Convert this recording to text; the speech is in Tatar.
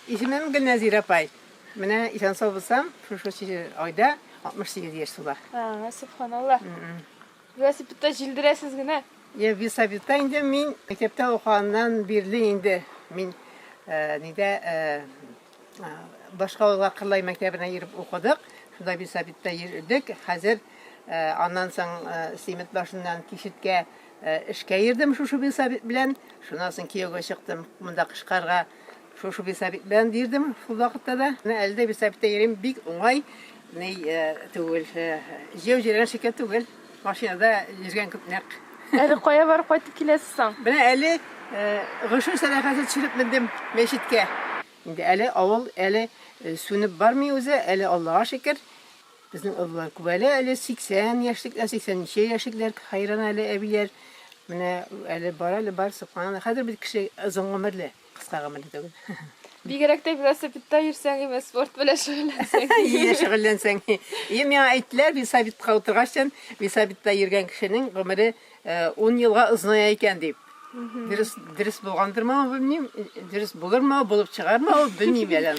Исемем Гөлнәзир апай. Менә исән-сау булсам, шушы айда 68 яшь тула. А, субханалла. Велосипедта җилдерәсез генә. Я велосипедта инде мин мәктәптә укыганнан бирле инде мин э, нидә э, башка авылга Кырлай мәктәбенә йөреп укыдык. Шунда велосипедта йөрдек. Хәзер э, аннан соң Симет башыннан Кишеткә эшкә йөрдем шушы велосипед белән. Шуннан соң кияүгә чыктым. Монда Кышкарга Шушы велосипед белән йөрдем шул вакытта да. Менә әле дә велосипедта йөрим, бик уңай, ни түгел, җәяү йөргән шикелле түгел, машинада йөргән күп нәкъ. Әле кая барып кайтып киләсез соң? Менә әле гошер сәдакасы төшереп мендем мәчеткә. Инде әле авыл әле сүнеп бармый үзе, әле Аллага шөкер. Безнең олылар күп әле, әле 80 яшьлекләр, 80 ничә яшьлекләр, хәйран әле әбиләр. Менә әле бар, әле бар, сөбханалла. Хәзер бит кеше озын гомерле, кыска гомерле түгел. Бигрәк тә велосипедта йөрсәң, имеш, спорт белән шөгыльләнсәң. Ие, шөгыльләнсәң. И, миңа әйттеләр, велосипедка утыргачтан, велосипедта йөргән кешенең гомере 10 елга озыная икән дип. Дөрес, дөрес булгандырмы, белмим, дөрес булырмы, булып чыгармы, белмим әле.